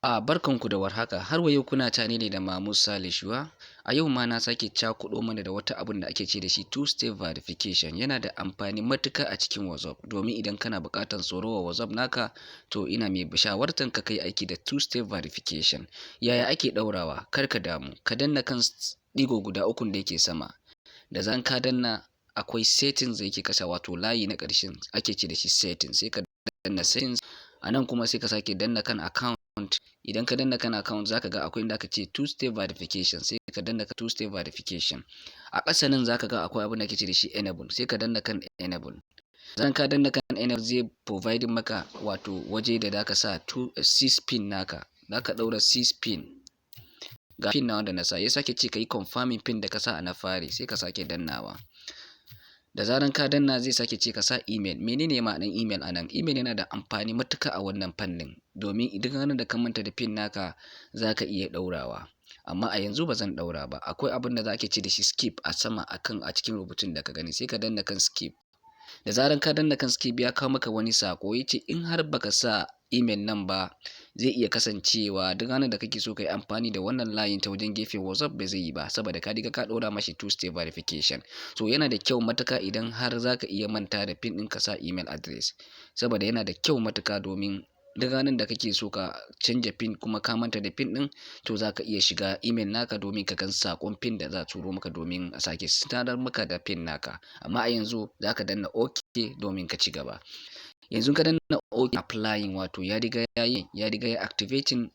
A barkanku da warhaka, har wa yau kuna tare ne da Mahmud Saleh Shuwa. A yau ma na sake cakuɗo mana da wata abun da ake ce da shi two step verification. Yana da amfani matuka a cikin WhatsApp, domin idan kana buƙatar tsaro wa WhatsApp naka, to ina mai shawartan ka kai aiki da two step verification. Yaya ake ɗaurawa? Kar ka damu, ka danna kan ɗigo guda ukun da yake sama. Da zaran ka danna, akwai settings da yake ƙasa, wato layi na ƙarshen ake ce da shi settings. Sai ka danna settings. A nan kuma sai ka sake danna kan account. Idan ka danna kan account, zaka ga akwai inda aka ce two step verification. Sai ka danna two step verification. A ƙasa nan zaka ga akwai abin da ake ce da shi enable. Sai ka danna kan enable. Zaran ka danna kan enable, zai provide maka wato waje da zaka sa two six pin naka. Zaka ɗaura six pin. Ga pin na wanda na sa. Ya sake ce ka yi confirming pin da ka sa a na fari. Sai ka sake dannawa. Da zaran ka danna, zai sake ce ka sa email. Menene ma'anar email a nan? Email yana da amfani matuka a wannan fannin, domin idan ranar da ka manta da pin naka, zaka iya ɗaurawa. Amma a yanzu ba zan ɗaura ba. Akwai abin da za ake ce da shi skip a sama akan a cikin rubutun da ka gani. Sai ka danna kan skip. Da zaran ka danna kan skip, ya kawo maka wani sako, ya ce in har baka sa email nan ba, zai iya kasancewa duk ranar da kake so ka yi amfani da wannan layin ta wajen gefen WhatsApp ba zai yi ba, saboda ka riga ka ɗora mashi two step verification. So yana da kyau matuka, idan har zaka iya manta da pin ɗin, ka sa email address, saboda yana da kyau matuka, domin duk ranar da kake so ka canja pin kuma ka manta da pin ɗin, to zaka iya shiga email naka domin ka gan saƙon pin da za a turo maka domin a sake sanar maka da pin naka. Amma a yanzu zaka danna OK domin ka ci gaba. Yanzu ka danna OK, applying, wato ya riga ya yi, ya riga ya activating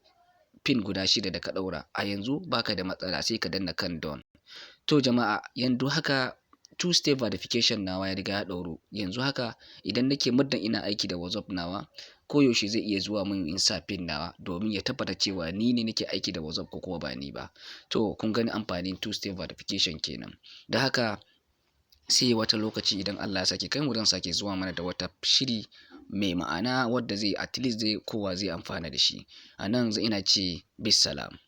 pin guda shida da ka ɗaura. A yanzu baka da matsala, sai ka danna kan done. To jama'a, yanzu haka two step verification nawa ya riga ya ɗauru. Yanzu haka idan nake muddin ina aiki da WhatsApp nawa, koyaushe zai iya zuwa mun in sa pin nawa domin ya tabbata cewa ni ne nake aiki da WhatsApp ko kuma ba ni ba. To kun gani, amfanin two step verification kenan. Da haka sai wata lokaci, idan Allah ya sake kai mu, zan sake zuwa mana da wata shiri mai ma'ana wadda zai at least zai kowa zai amfana da shi. A nan ina ce bisalam.